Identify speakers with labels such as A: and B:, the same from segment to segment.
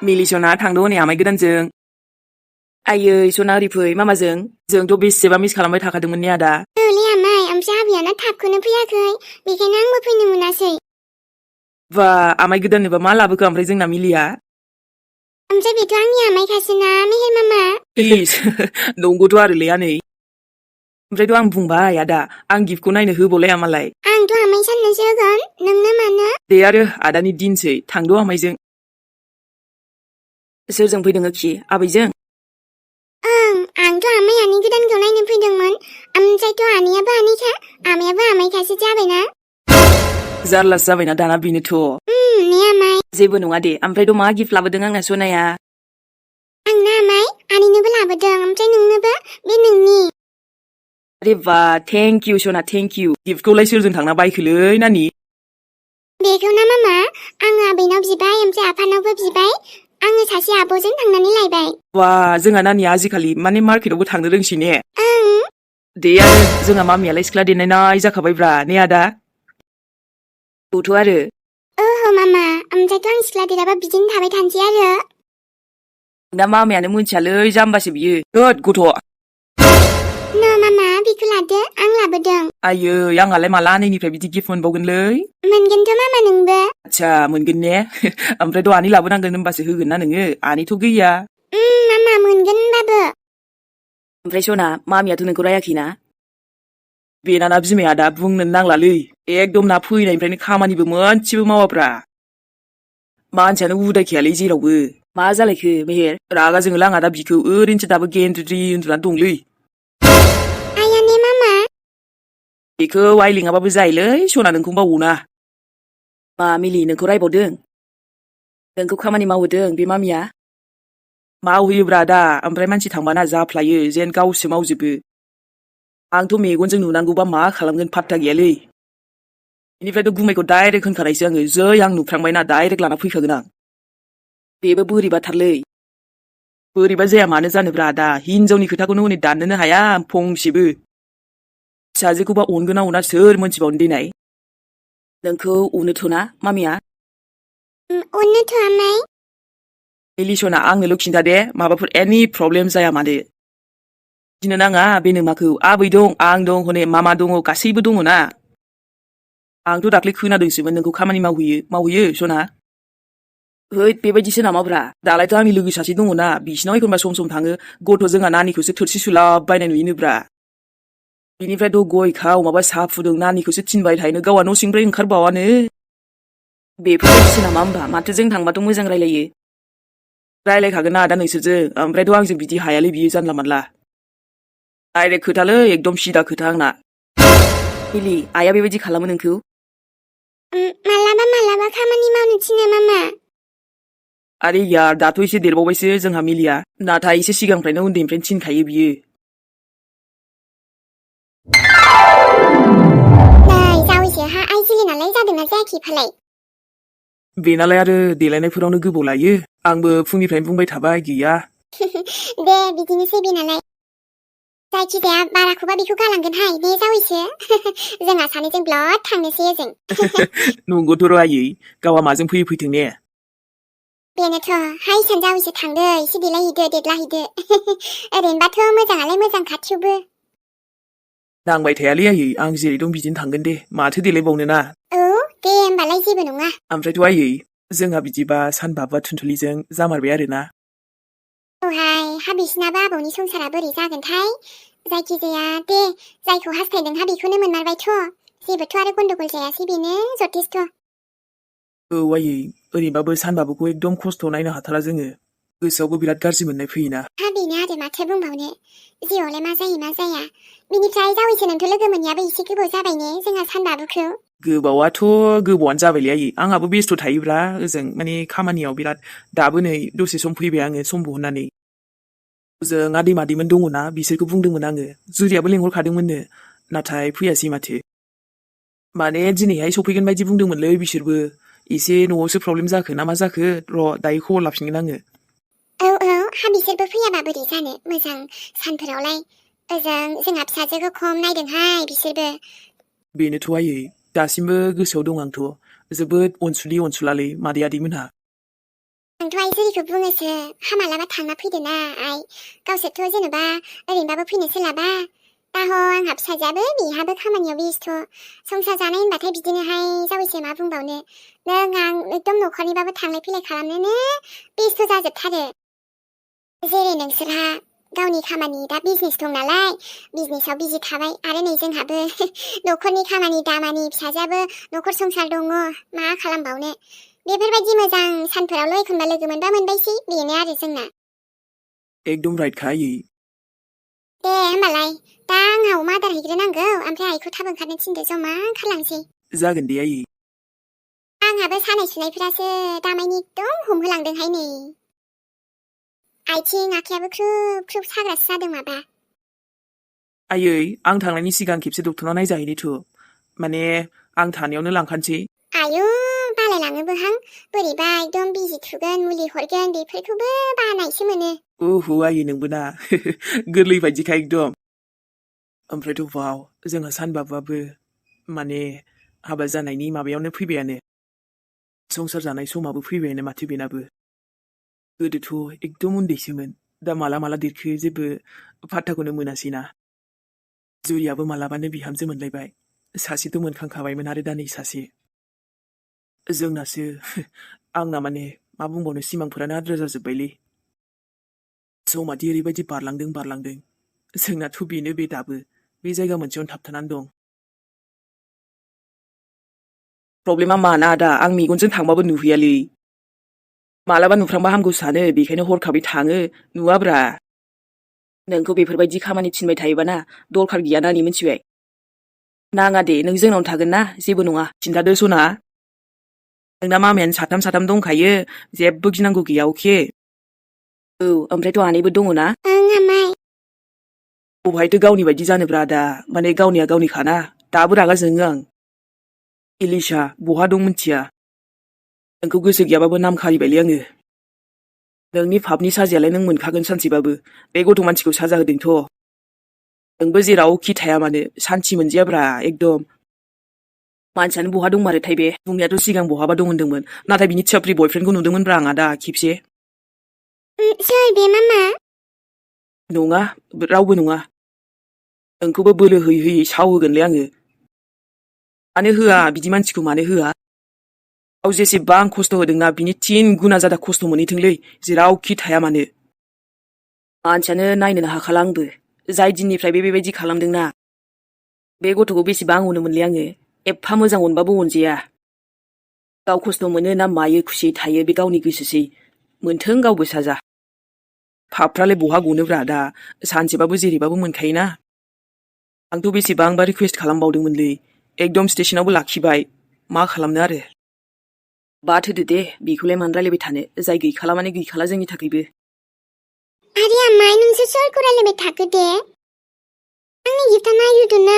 A: मिलि सना थांद' नै आमाय गोदानजों आयै सना ओरै फै मामाजों जोंथ' बेसेबा मिस खालामबाय थाखादोंमोन ने आदा
B: औलै आमाय ओमफ्राय आबैयानो थाबखौनो फैयाखै बेखायनो आंबो फैनो मोनासै
A: बा आमाय गोदाननोबा मा लाबोखो ओमफ्राय जोंना मिलिया
B: ओमफ्राय बेथ' आंनि आमायखासोना मेहेर मामा
A: इस नंगौथ' आरोलै आनै ओमफ्रायथ' आं बुंबाय आदा आं गिफ्टखौ नायनो होबावलाया मालाय
B: आंथ' आमाय साननोसो होगोन नोंनो मानो
A: दे आरो आदानि दिनसै थांद' आमायजों सोरजों फैदोंखि आबैजों
B: आंथ' आमाय आनै गोदानखौ नायनो फैदोंमोन ओमफ्रायथ' आनैयाबो आनैखा आमायाबो आमायखासो जाबायना
A: जारलासो जाबायना दाना बेनोथ'
B: ने आमाय
A: जेबो नङा दे ओमफ्रायथ' मा गिफ्ट लाबोदों आंना सनाया
B: आंना आमाय आनैनोबो लाबोदों ओमफ्राय नोंनोबो बे नोंनि
A: अरे बा थेंक इउ सना थेंक इउ गिफ्टखौलाय सोरजों थांना बायखोलै नानि
B: बेखौ ना मामा आङो आबैनाव बिबाय ओमफ्राय आफानावबो बिबाय आङो सासे आब'जों थांनानै लायबाय
A: वा जोंहा नानिया आजिखालि माने मार्केटावबो थांनो रोंसै ने
B: ओं
A: दे आरो जोंहा मामियालाय सिख्ला देनायनाय जाखाबायब्रा ने आदा औथ' आरो
B: ओहो मामा ओमफ्रायथ' आं सिख्ला देराबा बिदिनो थाबाय थानोसै आरो
A: दा मामायानो मोनथियालै जाम्बासो बियो होद गथ'
B: न मामा बेखौ लादो आं लाबोदों
A: आयै आंहालाय माला आनैनिफ्राय बिदि गिफ्ट मोनबावगोनलै
B: मोनगोनथ' मामा नोंबो
A: आच्छा मोनगोन ने ओमफ्रायथ' आनै लाबोनांगोन होनबासो होगोन ना नोङो आनैथ' गैया
B: मामा मोनगोन होनबाबो
A: ओमफ्राय सना मामियाथ' नोंखौ रायाखैना बेनाना बिमाया दा बुंनो नांलालै एकदम ना फैनायनिफ्रायनो खामानिबो मोनसेबो मावाब्रा मानसियानो उदायखायालै जेरावबो मा जालायखो मेहेर रागा जोङोलां आदा बिखौ ओरैनोसो दाबो गेन्द्रि उन्दुनानै दंलै
B: आया ने मामा
A: बेखौ आइ लिङाबाबो जायोलै सना नोंखौ बावोना मा मिलि नोंखौ रायबावदों नोंखौ खामानि मावहोदों बे मामिया मावहोयोब्रा दा ओमफ्राय मानसि थांबाना जाफ्लायो जेन गावसो मावजोबो आंथ' मेगनजों नुनांगौबा मा खालामगोन फात्ता गैयालै बेनिफ्रायथ' गुमैखौ डाइरेक्ट होनखानायसो आङो जै आं नुफ्रांबायना डाइरेक्ट लाना फैखागोन आं बेबो बोरैबाथारलै बोरैबा जाया मानो जानोब्रा दा हिनजावनि खोथाखौनो हनै दाननोनो हाया फंसेबो फिसाजोखौबा अनगोन ना अना सोर मोनथिबावनो देनाय नोंखौ अनोथ'ना मामिया
B: अनोथ' आमाय
A: एलिसना आंनोल' खिन्था दे माबाफोर एनि प्रब्लेम जाया मानो गिनो नाङा बे नोमाखौ आबै दं आं दं हनै मामा दङ गासैबो दङ ना आंथ' दाख्लै खोनादोंसोमोन नोंखौ खामानि मावहैयो सना हैद बेबायदिसो नामाब्रा दालायथ' आंनि लोगो सासे दङना बिसिनाव एखनबा सम सम थाङो गथ' जोंहा नानिखौसो थोरसि सुलाब बायनाय नुयोनोब्रा बिनिफ्रायथ' गय खाव माबा साहा फुदुं नानिखौसो थिनबाय थायोनो गावहा न' सिंनिफ्राय ओंखारबावानो बेफोरबायदिसो नामा होमबा माथो जों थांबाथ' मोजां रायलायो रायलायखागोन ना आदा नोंसोरजों ओमफ्रायथ' आंजों बिदि हायालै बियो जानला मानला डाइरेक्ट खोथालै एकदम सिदा खोथा आंना मिलि आइया बेबायदि खालामो नोंखौ
B: मालाबा खामानि मावनो थिनो मामा
A: आरे यार दाथ' एसे देरबावबायसो जोंहा मिलिया नाथाय एसे सिगांनिफ्रायनो उन्दैनिफ्रायनो थिनखायो बियो
B: नै जावैसोहा आइजिलि नालाय जादोंना जायाखै फालाय
A: बेनालाय आरो देलायनायफोरावनो गोबाव लायो आंबो फुंनिफ्रायनो बुंबाय थाबाय गैया
B: दे बिदिनोसै बेनालाय जायखिजाया बाराखौबा बेखौ गालांगोनहाय दे जावैसो जोंहा सानैजों ब्लद थांनोसै ओजों
A: नंगौथ' र' आयै गावहा माजों फैथों ने
B: बेनोथ' हाय सान जावैसो थांदो एसे देलायहैदो देदलाहैदो ओरैनोबाथ' मोजाङालाय मोजां खाथियावबो
A: नांबाय थायालै आयै आं जेरै दं बिदिनो थांगोन दे माथो देलायबावनो ना
B: औ दे होमबालाय जेबो नङा
A: ओमफ्रायथ' आयै जोंहा बिदिबा सानबाबा थुनथुलिजों जामारबाय आरोना
B: औहाय हा बिसिनाबो आबौनि संसारा बोरै जागोनथाय जायखिजाया दे जायखौ हास्थायदों हा बेखौनो मोनमारबायथ' जेबोथ' आरो गन्डगल जायासै बेनो जथेस्थ'
A: औ आयै ओरैबाबो सानबाबोखौ एकदम खस्थ' नायनो हाथारा जोङो गोसोआवबो बिराद गाज्रि मोननाय फैयोना
B: हा बेनो आरो माथो बुंबावनो जिउआवलाय मा जायो मा जाया बिनिफ्राय जावैसो नोंथ' लोगो मोनैयाबो एसे गोबाव जाबाय ने जोंहा सानबाबुखौ
A: गोबावाथ' गोबावानो जाबायलै आयै आंहाबो बेस्थ' थायोब्रा ओजों माने खामानियाव बिराद दाबो नै दसे सम फैबाय आङो सम बहननानै ओजों आदै मादैमोन दङना बिसोरखौ बुंदोंमोन आङो जुरियाबो लेंहरखादोंमोननो नाथाय फैयासै माथो माने दिनैहाय सफैगोन बायदि बुंदोंमोनलै बिसोरबो एसे न'आवसो प्रब्लेम जाखो ना मा जाखो र' दायो खबर लाफिनगोन आङो
B: औ हा बिसोरबो फैयाबा बोरै जानो मोजां सानफोरावलाय ओजों जोंहा फिसाजोखौ खम नायदोंहाय बिसोरबो
A: बेनोथ' आयै दासिमबो गोसोआव दं आंथ' जोबोद अनसुलि अनसुलालै मादै आदैमोनहा
B: आंथ' आइ जुरिखौ बुङोसो हा मालाबा थांना फैदोना आइ गावसोरथ' जेनेबा ओरैनोबाबो फैनो सोलाबा दा ह आंहा फिसाजोआबो बेहाबो खामानियाव बेस्थ' संसार जानाय होनबाथाय बिदिनोहाय जावैसो मा बुंबावनो नों आं एकदम न'खरनिबाबो थांलाय फैलाय खालामनोनो बेस्थ' जाजोबथारो जेरै नोंसोरहा गावनि खामानि दा बिजनेस दं नालाय बिजनेसाव बिजि थाबाय आरो नै जोंहाबो न'खरनि खामानि दामानि फिसाजोआबो न'खर संसार दङ मा खालामबावनो बेफोरबायदि मोजां सानफोरावल' एखनबा लोगो मोनबा मोनबायसै बेनो आरो जोंना
A: एकदम राइटखा आयै
B: दे होमबालाय दा आंहा अमा आदार हैग्रोनांगौ ओमफ्राय आइखौ थाब ओंखारनो थिनदो जमा ओंखारलांसै
A: जागोन दे आयै
B: आंहाबो सानाय सुनायफोरासो दामायनि एकदम हमहोलांदोंहाय नै आथिं आखायाबो ख्रुब ख्रुब साग्रासो जादों माबा
A: आयै आं थांनायनि सिगां खेबसे डक्टरनाव नायजाहैनिथ' माने आं थानायावनो लांखानोसै
B: आयु बालायलाङोबोहां बोरैबा एकदम बिजि थुगोन मुलि हरगोन बेफोरखौबो बानायसो मोनो
A: ओहो आयै नोंबो ना गोरलै बायदिखा एकदम ओमफ्रायथ' वाव जोंहा सानबाबाबो माने हाबा जानायनि माबायावनो फैबायानो संसार जानाय समाबो फैबायानो माथो बेनाबो गोदोथ' एकदम उन्दैसोमोन दा माला माला देरखो जेबो फात्ताखौनो मोनासैना जुरियाबो मालाबानो बिहामजो मोनलायबाय सासेथ' मोनखांखाबायमोन आरो दा नै सासे जोंनासो आंना माने मा बुंबावनो सिमांफोरानो आद्रा जाजोब्बायलै समादि ओरैबायदि बारलांदों जोंनाथ' बेनो बे दाबो बे जायगा मोनसेयावनो थाबथानानै दं प्रब्लेमा माना आदा आं मेगनजों थांबाबो नुहैयालै मालाबा नुफ्रांबा हामगौ सानो बेखायनो हरखाबै थाङो नुवाब्रा नोंखौ बेफोरबायदि खामानि थिनबाय थायोबा ना दरखार गैया नानि मिथिबाय नाङा दे नों जोंनावनो थागोन ना जेबो नङा खिन्थादो सना नोंना मामायानो साथाम दंखायो जेबो गिनांगौ गैया अके औ ओमफ्रायथ' आनैबो दङ ना
B: ओं आमाय
A: बबेहायथो गावनि बायदि जानोब्रा आदा माने गावनिया गावनिखाना दाबो रागा जोङो आं इलिशा बहा दं मिथिया नोंखौ गोसो गैयाबाबो नाम खारिबायलै आङो नोंनि फाबनि साजायालाय नों मोनखागोन सानसेबाबो बे गथ' मानसिखौ साजा होदोंथ' नोंबो जेरावखि थाया मानो सान्थि मोनजायाब्रा एकदम मानसियानो बहा दंमारोथाय बे बुंनायाथ' सिगां बहाबा दं होनदोंमोन नाथाय बिनि चाप्रि बयफ्रेन्डखौ नुदोंमोनब्रा आं आदा खेबसे
B: सोर बे मामा
A: नङा रावबो नङा नोंखौबो बोलो होयै सावहोगोनलै आङो मानो होआ बिदि मानसिखौ मानो होआ गाव जेसेबां खस्थ' होदोंना बिनि 3 गुना जादा खस्थ' मोनहैथोंलै जेरावखि थाया मानो मानसियानो नायनोनो हाखाला आंबो जाय दिननिफ्राय बेबायदि खालामदोंना बे गथ'खौ बेसेबां अनोमोनलै आङो एफा मोजां अनबाबो अनजाया गाव खस्थ' मोनो ना मायो खुसियै थायो बे गावनि गोसोसै मोनथों गावबो साजा पापफ्रालाय बहा गनोब्रा दा सानसेबाबो जेरैबाबो मोनखायोना आंथ' बेसेबांबा रिकुवेस्ट खालामबावदोंमोनलै एकदम स्टेशनावबो लाखिबाय मा खालामनो आरो बाद होदो दे बेखौलाय मानो रायलायबाय थानो जाय गैखाला माने गैखाला जोंनि थाखायबो
B: आरे आमाय नोंसोर सोरखौ रायलायबाय थाखो दे आंनि गिफ्टआ नायहोदोना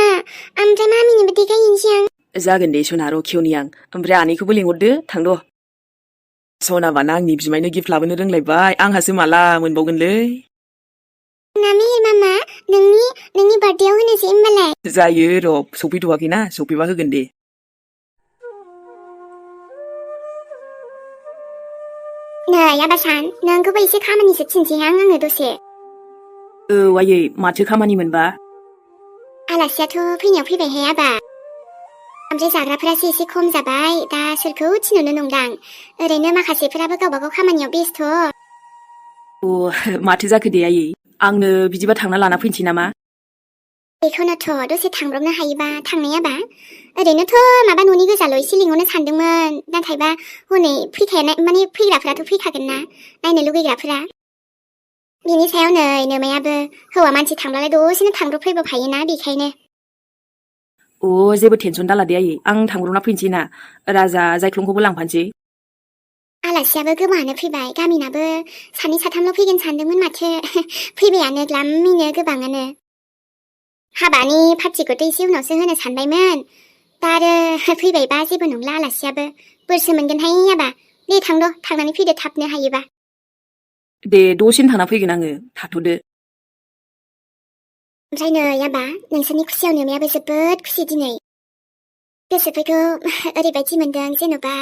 B: ओमफ्राय मामिनोबो देखायहैनोसै आं
A: जागोन दे सना र' खेवनि आं ओमफ्राय आनैखौबो लिंहरदो थांद' सनाबाना आंनि बिमायनो गिफ्ट लाबोनो रोंलायबाय आंहासो माला मोनबावगोनलै
B: नामि मामा नोंनि बार्थडेआव होनोसै होमबालाय
A: जायो र' सफैथ'वाखैना सफैबा होगोन दे
B: नै आबासान नोंखौबो एसे खामानिसो थिनसैहां आङो दसे
A: औ आयै माथो खामानि मोनबा
B: आलासियाथ' फैनायाव फैबायहाय आबा ओमफ्राय जाग्राफोरासो एसे खम जाबाय दा सोरखौ थिनहरनो नंदां ओरैनो माखासेफोराबो गावबागाव खामानियाव बेस्थ'
A: अ माथो जाखो दे आयै आंनो बिदिबा थांना लाना फैनोसै नामा
B: बेखौनोथ' दसे थांब्रबनो हायोबा थांनायाबा ओरैनोथ' माबा न'नि गोजाल' एसे लिंहरनो सानदोंमोन नाथायबा हनै फैखानाय माने फैग्राफोराथ' फैखागोन ना नायनो लुगैग्राफोरा बिनि सायाव नै नोमायाबो हौवा मानसि थांब्लालाय दसेनो थांब्रबफैबोफायोना बेखायनो
A: अ जेबो टेनसन दाला दे आयै आं थांब्रबना फैनोसै ना राजा जायख्लंखौबो लांफानोसै
B: आलासियाबो गोबाङानो फैबाय गामिनाबो 2-3ल' फैगोन सानदोंमोन माथो फैबायानो ग्लामैनो गोबाङानो हाबानि पार्टिखौथ' एसे उनावसो होनो सानबायमोन दा आरो फैबायबा जेबो नंला आलासियाबो बोरसो मोनगोनहाय आबा दे थांनानै फैदो थाबनो हायोबा
A: दे दसेनो थांना फैगोन आङो थाथ'दो
B: ओमफ्राय नै आबा नोंसोरनि खुसियाव नोमायाबो जोबोद खुसि दिनै गोसोफोरखौ ओरैबायदि मोनदों जेन'बा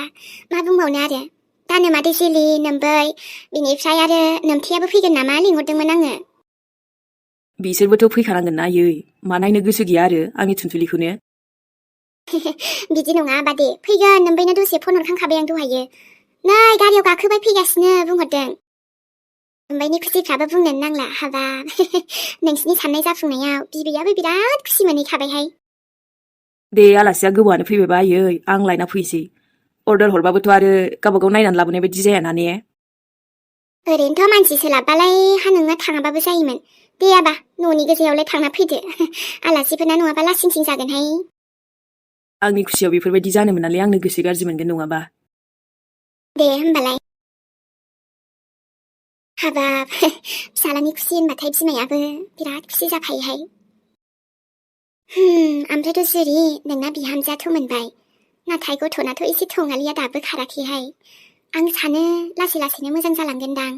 B: मा बुंबावनो आरो दानो मादै जिलि नोमबै बिनिफ्राय आरो नोमथेयाबो फैगोन नामा लिंहरदोंमोन आङो।
A: बिसोरबोथ' फैखानांगोन ना आयै मा नायनो गोसो गैया आरो आंनि थुनथुलिखौनो।
B: बिदि नङा बादे फैगोन नोमबैनो दसे फन हरखांखाबाय आं दहायो। नै गारियाव गाखोबाय फैगासिनो बुंहरदों। नोमबैनि खुसिफ्राबो बुंनोनो नांला हाबाब नोंसिनि साननाय जाफुंनायाव बिबैयाबो बिराद खुसि मोनहैखाबायहाय।
A: दे आलासिया गोबावानो फैबायबा आयै आं लायना फैसै। अर्डार हरबाबोथ' आरो गावबागाव नायनानै लाबोनाय बायदि जायाना ने?
B: ओरैनोथ' मानसि सोलाबबालाय हा नोङो थाङाबाबो जायोमोन। दे आबा न'नि गोजायावलाय थांना फैदो। आलासिफोरना नङाबा लासिंसिं जागोनहाय।
A: आंनि खुसियाव बेफोरबायदि जानो मोनालै आंनो गोसो गाज्रि मोनगोन नङाबा।
B: दे होमबालाय। हाबाब फिसालानि खुसि होनबाथाय बिमायाबो बिराद खुसि जाखायोहाय। ओमफ्रायथ' जुरि नोंना बिहामजोआथ' मोनबाय। नाथाय गथ'नाथ' एसे थंगालिया दाबो खाराखैहाय। आं सानो लासै लासैनो मोजां जालांगोनदां।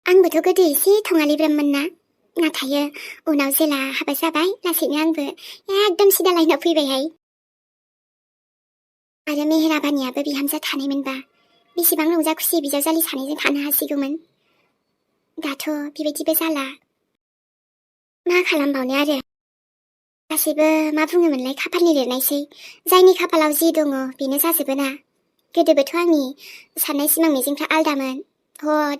B: आंबोथ' गोदो एसे थंगालिब्रोममोन ना। नाथाय उनाव जेला हाबा जाबाय लासैनो आंबो एकदम सिदा लाइनाव फैबायहाय। आरो मेहेराबानियाबो बिहामजो थानायमोनबा बेसेबां रंजा खुसि बिजावजालि सानैजों थानो हासिगौमोन। दाथ' बेबायदिबो जाला। मा खालामबावनो आरो। गासैबो मा बुङोमोनलाय खाफालनि लिरनायसै। जायनि खाफालाव जि दङ बेनो जाजोबो ना। गोदोबोथ' आंनि साननाय सिमां मिजिंफ्रा आलदामोन।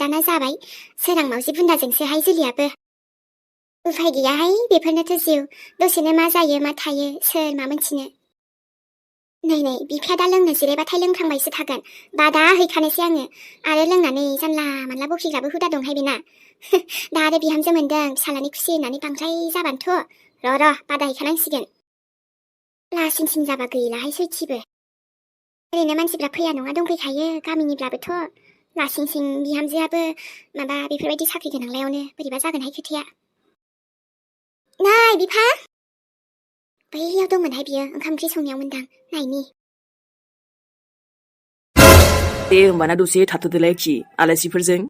B: दाना जाबाय सोरां मावजि बुन्दाजोंसोहाय जुलियाबो। उफाय गैयाहाय बेफोरनोथ' जिउ। दसेनो मा जायो मा थायो सोर मा मोनथिनो। नै बिफाया दा लोंनो जिरायबाथाय लोंफ्लांबायसो थागोन। बादा हैखानोसै आङो। आरो लोंनानै जानला मानला बखिग्राबो हुदा दंहाय बेना। दा आरो बिहामजो मोनदों फिसालानि खुसि होननानै बांद्राय जाबानोथ' र' बादा हैखानांसिगोन। लासिंसिं जाबा गैलाहाय सयथिबो। ओरैनो मानसिफ्रा फैया नङा दंफैखायो गामिनिब्लाबोथ'। लासिंसिं बिहामजोआबो माबा बेफोरबायदि साख्रि गोनांलायावनो बोरैबा जागोनहाय खोथाया। नै बिफा। बैयाव दंमोनहाय बियो ओंखाम ओंख्रि संनायाव मोनदां नायनि।
A: दे होमबाना दसे थाथ'दोलाय खि आलासिफोरजों।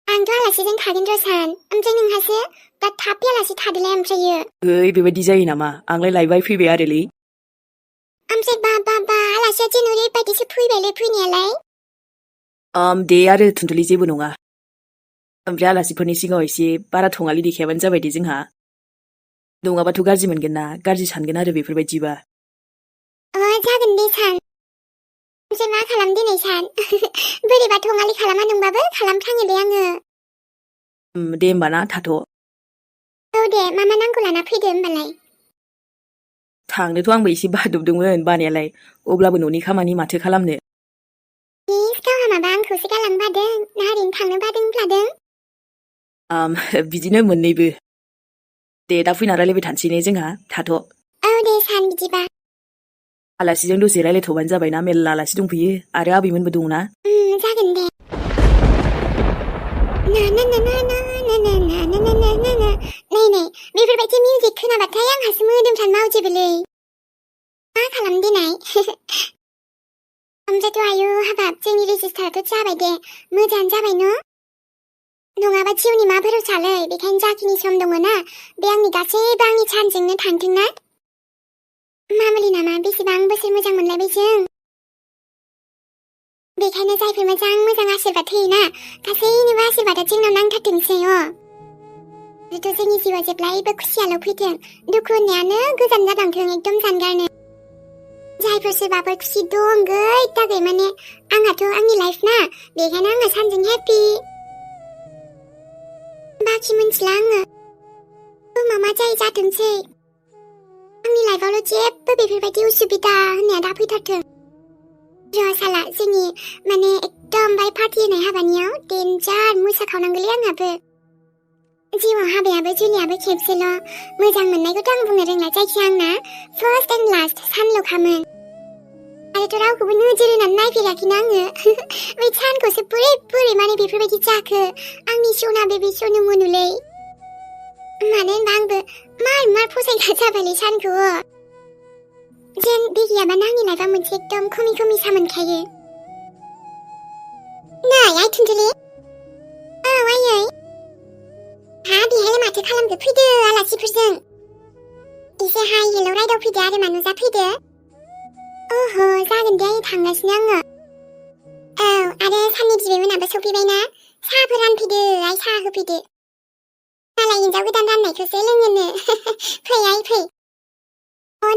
B: आंथ' आलासिजों थागोन र' सान। ओमफ्राय नोंहासो दा थाब फैयालासे थादोलाय ओमफ्रायो।
A: बेबायदि जायो नामा? आंलाय लायबाय फैबाय आरोलै।
B: ओमफ्राय बा आलासिया दिन ओरैबायदिसो फैबायलै फैनायालाय।
A: दे आरो थुनथुलि जेबो नङा। ओमफ्राय आलासिफोरनि सिगाङाव एसे बारा थंगालि देखायाबानो जाबाय दे जोंहा। नङाबाथ' गाज्रि मोनगोन ना गाज्रि सानगोन आरो बेफोरबायदिबा।
B: जागोन दे सान। ओमफ्राय मा खालाम दिनै सान? बोरैबा थंगालि खालामा नोंबाबो खालामफ्राङोलै आङो।
A: दे होमबाना थाथ'।
B: दे मा नांगौ लाना फैदो होमबालाय।
A: थांनोथ' आंबो एसे बादबदोंमोन बानायालाय अब्लाबो न'नि खामानि माथो खालामनो।
B: गावहा माबा आंखौसो गालांनो बादों ना ओरैनो थांनो बादों होनफ्लादों?
A: बिदिनो मोननैबो। दे दा फैना रायलायबाय थानोसै ने जोंहा थाथ'।
B: दे सान बिदिबा।
A: आलासिजों दसे रायलायथ'बानो जाबायना मेरला आलासि दंफैयो आरो आबैमोनबो दंना।
B: जागोन दे। नै बेफोरबायदि मिउजिक खोनाबाथाय आंहासो मोदोमफ्रानो मावजोबोलै। मा खालाम देनाय? ओमफ्रायथ' आयु हाबाब जोंनि रेजिस्टाराथ' जाबाय दे मोजाङानो जाबाय न'? नङाबा जिउनि मा भरोसालै बेखायनो जाखिनि सम दङ ना बे आंनि गासैबो आंनि सानजोंनो थांथोंना। मामुलि नामा बेसेबां बोसोर मोजां मोनलायबाय जों। बेखायनो जायफोर मोजां आशीर्बाद होयोना गासैनिबो आशीर्बादा जोंनाव नांथारथोंसै आरोथ' जोंनि जिउआव जेब्लायबो खुसियाल' फैथों दुखु होननायानो गोजान जालांथों एकदम जानगारनो। जायफोर सोरबाफोर खुसि दं गैथागै माने आंहाथ' आंनि लाइफ ना बेखायनो आंहा सानजों हेपि। बाखि मिन्थिला आङो। मा जायो जाथोंसै। आंनि लाइफआवल' जेबो बेफोरबायदि उसुबिदा होननाया दा फैथारथों। साला जोंनि माने एकदम बाय पार्टि होनाय हाबानियाव देन्जार मोसाखावनांगौलै आंहाबो। जिउआव हाबायाबो जुलियाबो खेबसेल'। मोजां मोननायखौथ' आं बुंनो रोंला जायखिया आंना फार्स्ट एन्ड लास्ट सानल'खामोन। आरोथ' रावखौबो नोजोर होनानै नायफेराखैना आङो। बै सानखौसो बोरै माने बेफोरबायदि जाखो आंनि सना बेबि सनु मनुलै। मानो होनबा आंबो मार फसायग्रा जाबायलै सानखौ। जेन बे गैयाबानो आंनि लाइफआ मोनसे एकदम खमि सा मोनखायो। नै आइ थुनथुलि। आयै। बेहाय माथो खालामदो फैदो आलासिफोरजों। एसे हाय हेल' रायदावफैदो आरो नुजाफैदो। जागोन दे आयै थांगासिनो आङो। साननि बिबैमोनाबो सफैबायना साहाफोर रानफैदो आइ साहा होफैदो मालाय हिनजाव गोदान राननायखौसो लोङोनो फै आइ फै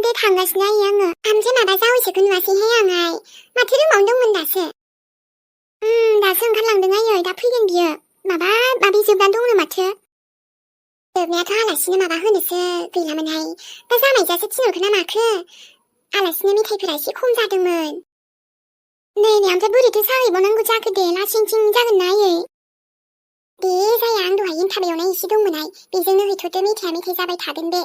B: दे थांगासिनो आइ आङो ओमफ्राय माबा जावैसोखौ नुवासैहाय आं आइ माथो रुमावनो दंमोन दासो दासो ओंखारलांदों आयै दा फैगोन बियो माबा माबि जोबनानै दंनो माथो जोबनायाथ' आलासिनो माबा होनोसो गैलामोनहाय दा जामायजासो थिनहरखो ना माखो आलासिनो मेथाइफोरा एसे खम जादोंमोन नै ओमफ्राय बोरैथो साहैबावनांगौ जाखो दे लासिंसिं जागोन ना आयै दे जाया आं दहाय एन्थाब एवनाय एसे दंमोनहाय बेजोंनो हैथ'दो मेथाइया मेथाइ जाबाय थागोन बे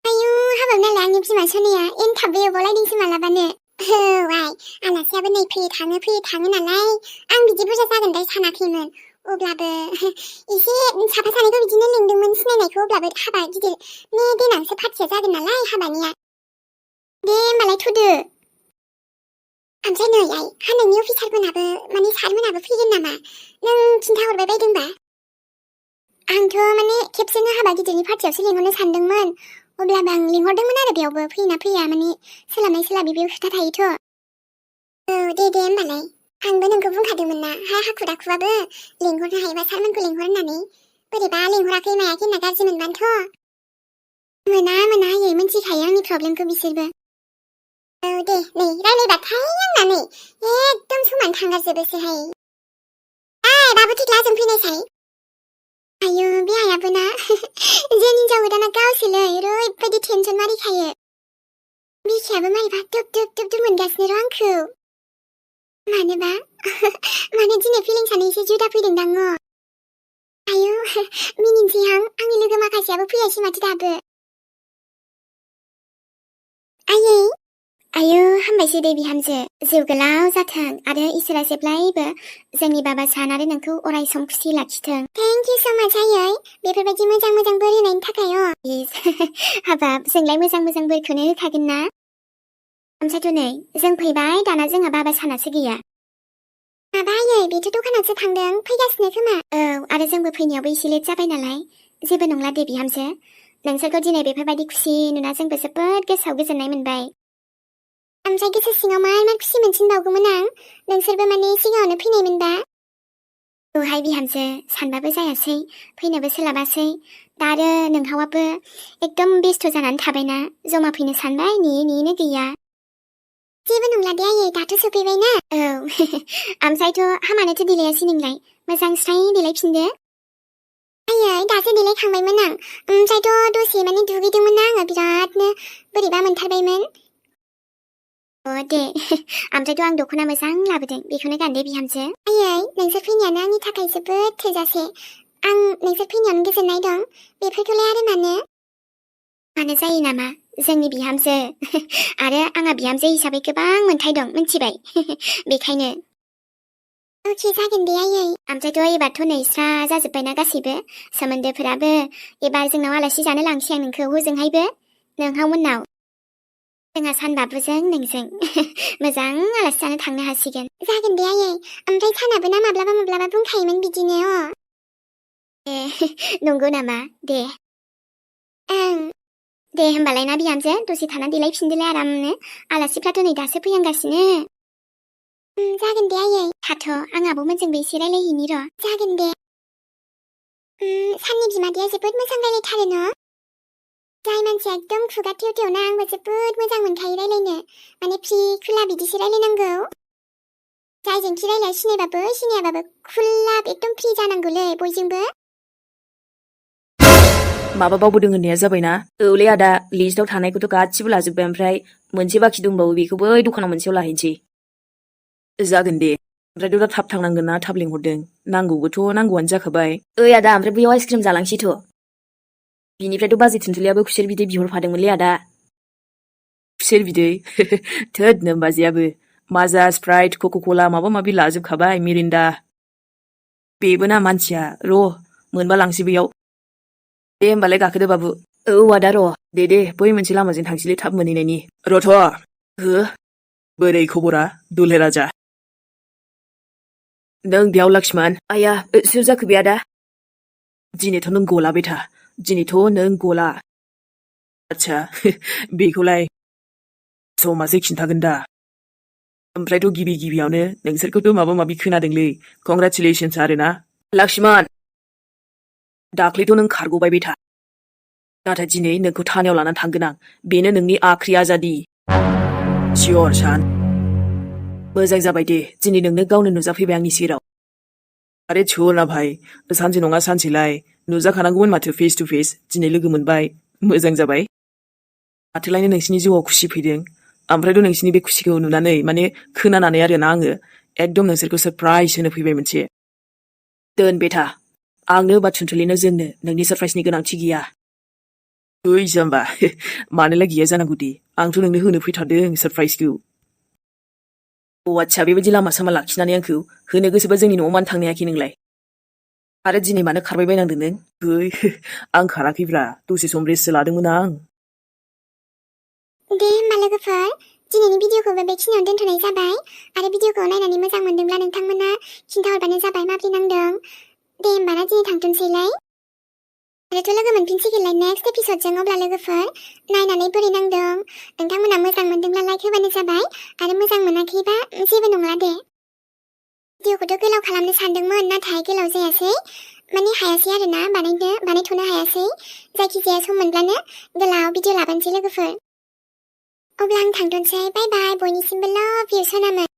B: आयु हाबाब नालाय आंनि बिमा सनाया एन्थाबबो एवबावलायदोंसो मालाबानो औ आइ आलासियाबो नै फैयो थाङो नालाय आं बिदि बुरजा जागोनदाय सानाखैमोन अब्लाबो एसे साफा सानैखौ बिदिनो लिंदोंमोन सिनायनायखौ अब्लाबो हाबा गिदिर देनांसो पार्टिया जागोन नालाय हाबानिया दे होमबालाय थुदो ओमफ्राय नै आइ हानायनि अफिसारमोनाबो माने सारमोनाबो फैगोन नामा नों खिन्थाहरबाय बायदोंबा आंथ' माने खेबसेनो हाबा गिदिरनि पार्टियावसो लिंहरनो सानदोंमोन अब्लाबो आं लिंहरदोंमोन आरो बेयावबो फैयोना फैया माने सोलाबनाय सोलाबि बेयाव खोथा थायोथ' औ दे होमबालाय आंबो नोंखौ बुंखादोंमोन ना हाखु दाखुबाबो लिंहरनो हायोबा सारमोनखौ लिंहर होननानै बोरैबा लिंहराखै मायाखै होनना गाज्रि मोनबानोथ' मोना आयै मिन्थिखायो आंनि प्रब्लेमखौ बिसोरबो औ दे नै रायलायबाथाय आंना नै एकदम समान थांगारजोबोसैहाय बाबु थिख्ला जों फैनायसाय आयु बे आइयाबो ना जों हिनजाव गोदाना गावसोलै ओरैबायदि टेनसन मारिखायो बिखायाबो मारैबा दुब मोनगासिनो र' आंखौ मानोबा माने दिनै फिलिंसानो एसे जुदा फैदोंदां आयु मिनिनोसैहां आंनि लोगो माखासेयाबो फैयासै माथो दाबो आयु हामबायसै दे बिहामजो जिउ गोलाव जाथों आरो इसोरा जेब्लायबो जोंनि बाबा सान आरो नोंखौ अराय सम खुसि लाखिथों थेंक इउ स माच आयै बेफोरबायदि मोजां बोर होनायनि थाखाय हाबाब जोंलाय मोजां बोरखौनो होखागोन ना ओमफ्रायथ' नै जों फैबाय दाना जोंहा बाबा सानासो गैया माबा आयै बेथ' दखानावसो थांदों फैगासिनो खोमा औ आरो जोंबो फैनायावबो एसे लेट जाबाय नालाय जेबो नंला दे बिहामजो नोंसोरखौ दिनै बेफोरबायदि खुसि नुना जोंबो जोबोद गोसोआव गोजोननाय मोनबाय ओमफ्राय गोसो सिङाव मार खुसि मोनसिनबावगौमोन आं नोंसोरबो माने सिगाङावनो फैनाय मोनबा औहाय बिहामजो सानबाबो जायासै फैनोबो सोलाबासै दा आरो नोंहावाबो एकदम बेस्थ' जानानै थाबायना जमा फैनो सानबाय नेयैनो गैया जेबो नंला दे आयै दाथ' सफैबाय ना औ ओमफ्रायथ' हामानोथ' देलायासै नोंलाय मोजां स्राय देलायफिनदो आयै दासो देलायखांबायमोन आं ओमफ्रायथ' दसे माने दुगैदोंमोन ना आङो बिरादनो बोरैबा मोनथारबायमोन दे ओमफ्रायथ' आं दख'ना मोजां लाबोदों बेखौनो गानदे बिहामजो आयै नोंसोर फैनायानो आंनि थाखाय जोबोद थोजासे आं नोंसोर फैनायावनो गोजोननाय दं बेफोरखौलाय आरो मानो जायो नामा जोंनि बिहामजो आरो आंहा बिहामजो हिसाबै गोबां मोन्थाय दं मिन्थिबाय बेखायनो अके जागोन दे आयै ओमफ्रायथ' एबारथ' नै स्रा जाजोब्बायना गासैबो सोमोन्दोफोराबो एबार जोंनाव आलासि जानो लांसै आं नोंखौ हजोंहायबो नोंहामोननाव जोंहा सानबाबुजों नोंजों मोजां आलासि जानो थांनो हासिगोन जागोन दे आयै ओमफ्राय सानाबो ना माब्लाबा बुंखायोमोन बिदिनो नंगौ नामा दे ओं दे होमबालाय ना बिहामजो दसे थाना देलायफिनदोलाय आरामनो आलासिफ्राथ' नै दासो फैहांगासिनो जागोन दे आयै थाथ' आं आब'मोनजोंबो एसे रायलायहैनि र' जागोन दे साननि बिमादैया जोबोद मोजां रायलायथारो न' जाय मानसिया एकदम खुगा थेवथेवना आंबो जोबोद मोजां मोनखायो रायलायनो माने फ्रि खुला बिदिसो रायलायनांगौ जायजोंखि रायलाया सिनायबाबो सिनायाबाबो खुला एकदम फ्रि जानांगौलै बयजोंबो
A: माबा बावबोदों होननाया जाबायना औलै आदा लिस्टआव थानायखौथ' गासिबो लाजोब्बाय ओमफ्राय मोनसे बाखि दंबावो बेखौ बै दखानाव मोनसेयाव लाहैनोसै जागोन दे ओमफ्रायथ' दा थाब थांनांगोन ना थाब लिंहरदों नांगौआनो जाखाबाय ओइ आदा ओमफ्राय बैयाव आइसक्रिम जालांसैथ' बिनिफ्रायथ' बाजै थुनथुलियाबो खुसेर बिदै बिहरफादोंमोनलै आदा खुसेर बिदै थोद नों बाजैयाबो माजा स्प्राइट क'का-कला माबा माबि लाजोबखाबाय मिरिन्दा बेबो ना मानसिया र' मोनबा लांसै बैयाव दे होमबालाय गाखोदो बाबु औ आदा र' दे बै मोनसे लामाजों थांसैलै थाब मोनहैनायनि रथ' बोरै खबरा दुले राजा नों बेयाव लाक्ष्मण आया सोर जाखो बे आदा दिनैथ' नों गलाबाय था दिनैथ' नों गला आच्छा बेखौलाय समासो खिन्थागोन दा ओमफ्रायथ' गिबियावनो नोंसोरखौथ' माबा माबि खोनादोंलै कंग्रेचुलेसन्स आरोना लक्ष्मण दाख्लैथ' नों खारग'बाय बेथा नाथाय दिनै नोंखौ थानायाव लानानै थांगोन आं बेनो नोंनि आखरि आजादि सियर सान मोजां जाबाय दे दिनै नोंनो गावनो नुजाफैबाय आंनि सेराव आरे छोड़ ना भाई सानसे नङा सानसेलाय नुजाखानांगौमोन माथो फेस टु फेस दिनै लोगो मोनबाय मोजां जाबाय माथोलायनो नोंसिनि जिउआव खुसि फैदों ओमफ्रायथ' नोंसिनि बे खुसिखौ नुनानै माने खोनानानै आरोना आङो एकदम नोंसोरखौ सरप्राइज होनो फैबाय मोनसे दोन बेथा आंनो बा थुनथुलिनो जोंनो नोंनि सरप्राइजनि गोनांथि गैया ओइ जाम्बा मानोलाय गैया जानांगौ दे आंथ' नोंनो होनो फैथारदों सरप्राइजखौ आच्छा बेबायदि लामा सामा लाखिनानै आंखौ होनो गोसोबा जोंनि न'आव मानो थांनो हायाखै नोंलाय आरो दिनै मानो खारबाय बायनांदों नों आं खाराखैब्रा दसे सम रेस्टसो लादोंमोन आं
B: दे होमबा लोगोफोर दिनैनि भिडिअखौबो बेखिनियावनो दोनथ'नाय जाबाय आरो भिडिअखौ नायनानै मोजां मोनदोंब्ला नोंथांमोना खिन्थाहरबानो जाबाय माबोरै नांदों दे होमबा ना दिनै थांथोंसैलाय आरोथ' लोगो मोनफिनसिगोनलाय नेक्स्ट एपिसडजों अब्ला लोगोफोर नायनानै बोरै नांदों नोंथांमोना मोजां मोनदोंब्ला लाइक होबानो जाबाय आरो मोजां मोनाखैबा जेबो नंला दे भिडिअखौथ' गोलाव खालामनो सानदोंमोन नाथाय गोलाव जायासै माने हायासै आरोना बानायथ'नो हायासै जायखिजाया सम मोनब्लानो गोलाव भिडिअ लाबानोसै लोगोफोर अब्ला आं थांथ'नोसै बाय बाय बयनिसिमबो लाभ इउ सनामोन